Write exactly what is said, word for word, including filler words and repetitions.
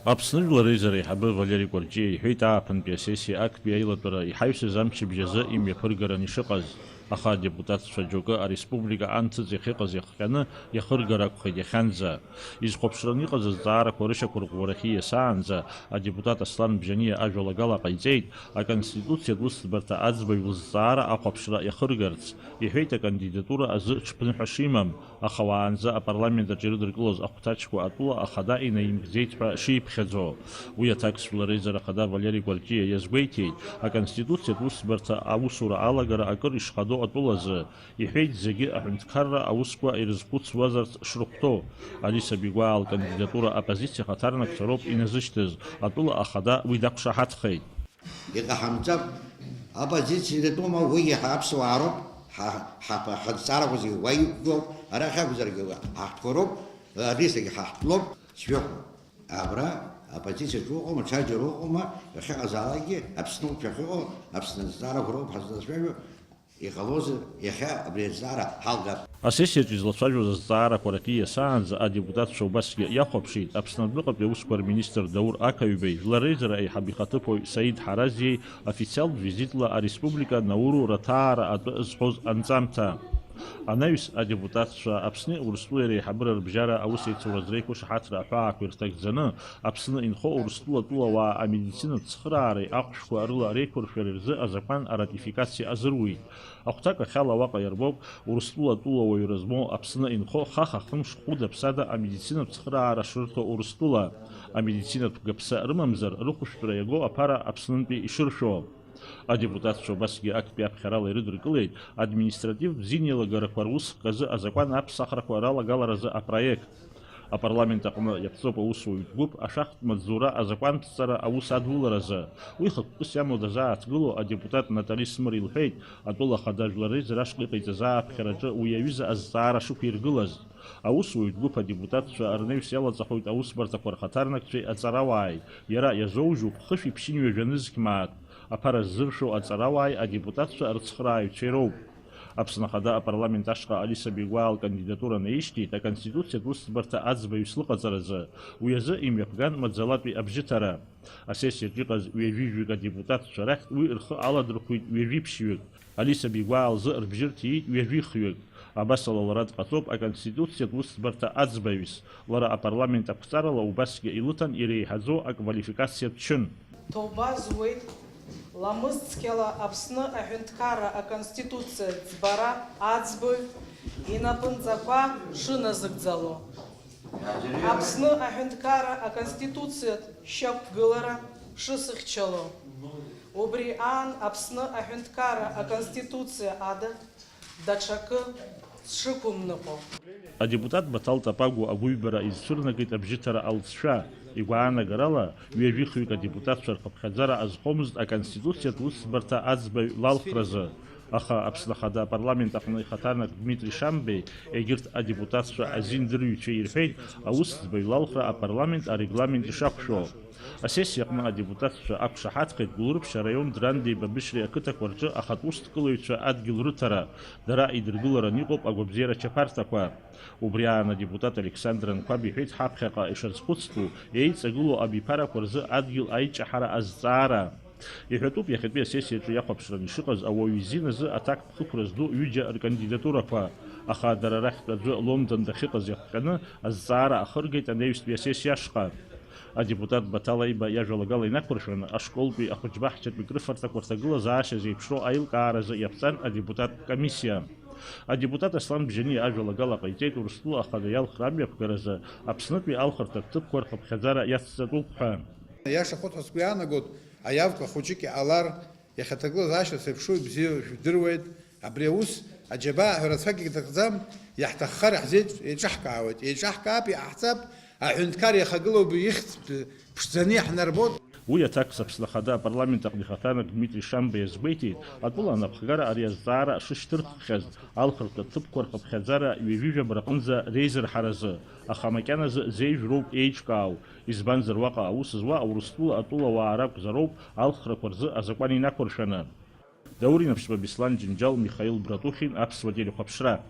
Аԥсны Жәлар Реизара аиҳабы Валери Кәарҷиа иҳәеит ааԥынтәи асессиа актәи аилатәара иҳаҩсыз амчыбжь азы имҩаԥыргаран ишыҟаз, аха адепутатцәа џьоукы ареспублика анҭыҵ иахьыҟаз иахҟьаны иахыргар акәхеит иахьанӡа. Изхәаԥшраны иҟаз азҵаарақәа рышьақәырӷәӷәарахьы иасаанӡа адепутат Аслан Бжьаниа ажәалагала ҟаиҵеит, Аконституциатә усӡбарҭа аӡбаҩ лызҵаара ахәаԥшра иахыргарц, иҳәеит акандидатура азы ҽԥныҳәа шимам, аха уаанӡа апарламент аҿы ирыдыркылоз ахәҭаҷқәа атәыла ахада инаимкӡеит ҳәа шиԥхьаӡо. Уи аҭакс Жәлар Реизара Ахада Валери Кәарҷиа иазгәеиҭеит, Аконституциатә усӡбарҭа аусура алагара акыр ишхадоу атәылазы, иҳәеит, зегьы аҳәынҭқарра аусқәа ирызхәыцуазарц шрыхәҭоу. Алиса Бигәаа лкандидатура аоппозициа ахаҭарнакцәа роуп иназышьҭыз, атәыла ахада уи дақәшаҳаҭхеит. Иҟаҳамҵап, аоппозициа датәума, уигьы ҳа аԥсуаа роуп, ҳа, ҳа, ҳазҵаарақәа зегьы уа иқәгылоуп, арахь акәзаргьы ҳаҳтәқәа роуп, абригьы ҳаҳтәлоуп, сжәохәа. Абра аоппозициаҿ уҟоума, ҽаџьара уҟоума, иахьыҟазаалакгьы Аԥснытәи ахьыҟоу, Аԥсны азҵаарақәа роуп ҳазлацәажәо, иҟалозар, иахьа абри азҵаара ҳалгап. Асессиаҿы излацәажәоз азҵаарақәа рахьы иасаанӡа адепутатцәа убасгьы иахәаԥшит Аԥсны адәныҟатәи аусқәа рминистр Даур Ақаҩбеи, Жәлар Реизара аиҳабы ихаҭыԥуаҩ Саид Ҳаразиеи официалтә визитла ареспублика Науру раҭаара атәы зҳәоз анҵамҭа. Анаҩс адепутатцәа Аԥсни Урыстәылеи реиҳабыра рыбжьара аусеицуразы реиқәышаҳаҭра аҳәаақәа ирҭагӡаны, Аԥсны инхо Урыстәыла атәылауаа амедицинатә цхыраареи ахәшәқәа рыла реиқәыршәареи рзы азакәан аратификациа азыруит. Ахәҭак ахьала уаҟа иарбоуп Урыстәыла атәылауаҩра змоу Аԥсны инхо хаха-хымш хәыда-ԥсада амедицинатә цхыраара шырҭо Урыстәыла, амедицинатә гаԥса рымамзар рыхәшәтәра иаго аԥара Аԥснынтәи ишыршәо. Адепутатцәа убасгьы актәи аԥхьарала ирыдыркылеит административтә зинеилагарақәа русхк азы азакәан аԥсахрақәа ралагаларазы апроект. Апарламент аҟны иаԥҵоуп аусуҩтә гәыԥ ашәахтә маҵзура азакәанԥҵара аус адуларазы. Уи хықәкыс иамоу дазааҭгыло адепутат Натали Смыр илҳәеит, атәыла ахада Жәлар Реизара ашҟа иҟаиҵаз ааԥхьараҿы уи аҩыза азҵаара шықәиргылаз. Аусуҩтә гәыԥ адепутатцәа рнаҩс иалаҵахоит аусбарҭақәа рхаҭарнакцәеи аҵарауааи. Иара иазоужьуп хышәи ԥшьынҩажәа нызқь мааҭ. Аԥара ззыршәо аҵарауааи адепутатцәа рыцхрааҩцәеи роуп. Аԥсны Ахада апарламент ашҟа Алиса Бигәаа лкандидатура наишьҭит Аконституциатә усӡбарҭа аӡбаҩыс лыҟаҵаразы, уи азы имҩаԥган маӡалатәи абжьыҭара. Асессиаҿ иҟаз ҩажәи жәаҩык адепутатцәа рахьтә уи рхы аладырхәит ҩажәи ԥшьҩык. Алиса Бигәаа лзы рыбжьы рҭиит ҩажәи хҩык. Абасала лара дҟаҵоуп Аконституциатә усӡбарҭа аӡбаҩыс. Лара апарламент ақәҵарала убасгьы илыҭан иреиҳаӡоу аквалификациатә чын. Ҭоуба зуеит, ламыс цқьала Аԥсны аҳәынҭқарра аконституциа ӡбара аӡбаҩ инапынҵақәа шыназыгӡало. Аԥсны аҳәынҭқарра аконституциатә шьақәгылара шысыхьчало. Убри аан Аԥсны аҳәынҭқарра аконституциа ада даҽакы сшықәымныҟәо. Адепутат Баҭал Тапагәуа агәыҩбара изцәырнагеит абжьыҭара алҵшәа. Игәаанагарала, ҩажәи хҩык адепутатцәа рхыԥхьаӡара азхомызт Аконституциатә усӡбарҭа аӡбаҩ лалхразы. Аха Аԥсны Ахада апарламент аҟны ихаҭарнак Дмитри Шамбеи егьырҭ адепутатцәа азиндырҩцәеи ирҳәеит, аусӡбаҩ лалхра апарламент арегламент ишақәшәо. Асессиа аҟны адепутатцәа ақәшаҳаҭхеит Гәылрыԥшь араион Драндеи Бабышьреи ақыҭақәа рҿы ахатә усҭкылаҩцәа адгьыл рыҭара, дара идыргыларан иҟоуп агәабзиара чаԥарҭақәа. Убри аан адепутат Александр Анқәаб иҳәеит ҳаԥхьаҟа ишазхәыцтәу, еиҵагылоу абиԥарақәа рзы адгьыл аиҷаҳара азҵаара. Иҳәатәуп, иахьатәи асессиаҿы иахәаԥшран ишыҟаз ауаҩы изин азы аҭакԥхықәра зду ҩыџьа ркандидатурақәа, аха дара рахьтә аӡәы Лондон дахьыҟаз иахҟьаны азҵаара ахыргеит анаҩстәи асессиа ашҟа. Адепутат Баҭал Аиба иажәалагала инақәыршәаны, ашколтәи ахәыҷбаҳчатәи крыфарҭақәа рҭагылазаашьа зеиԥшроу аилкааразы иаԥҵан адепутаттә комиссиа. Адепутат Аслан Бжьаниа ажәалагала ҟаиҵеит Урыстәыла Ахада иалхра амҩаԥгаразы Аԥснытәи алхырҭатә ҭыԥқәа рхыԥхьаӡара иацҵатәуп ҳәа. Иаша хәыҭ ҳәа сгәы иаанагоит, аиавкра хәыҷык иҟалар, иахьаҭагылазаашьа зеиԥшроу ибзиа жәдыруеит. Абри аус аџьабаа ҳәа рацәак иҭахӡам, иаҳҭаххар иаҳзеиҿ-, еиҿаҳкаауеит, еиҿаҳкаап, иҟаҳҵап, аҳәынҭқар иахагылоу ихьӡ ԥшӡаны иаҳнарбоит. Уи аҭак Аԥсны Ахада апарламент аҟны ихаҭарнак Дмитри Шамба иазгәеиҭеит, атәыла анапхгара ари азҵаара шышьҭырххьаз, алхырҭатә ҭыԥқәа рхыԥхьаӡара ҩажәижәаба рҟынӡа реизырҳаразы, аха макьаназы зеижә роуп еиҿкаау, избанзар уаҟа аус зуа Аурыстәыла атәылауаа ракәзароуп алхрақәа рзы азакәан инақәыршәаны. Даур Инаԥшьба, Беслан Џьынџьал, Михаил Братухин, Аԥсуа телехәаԥшра.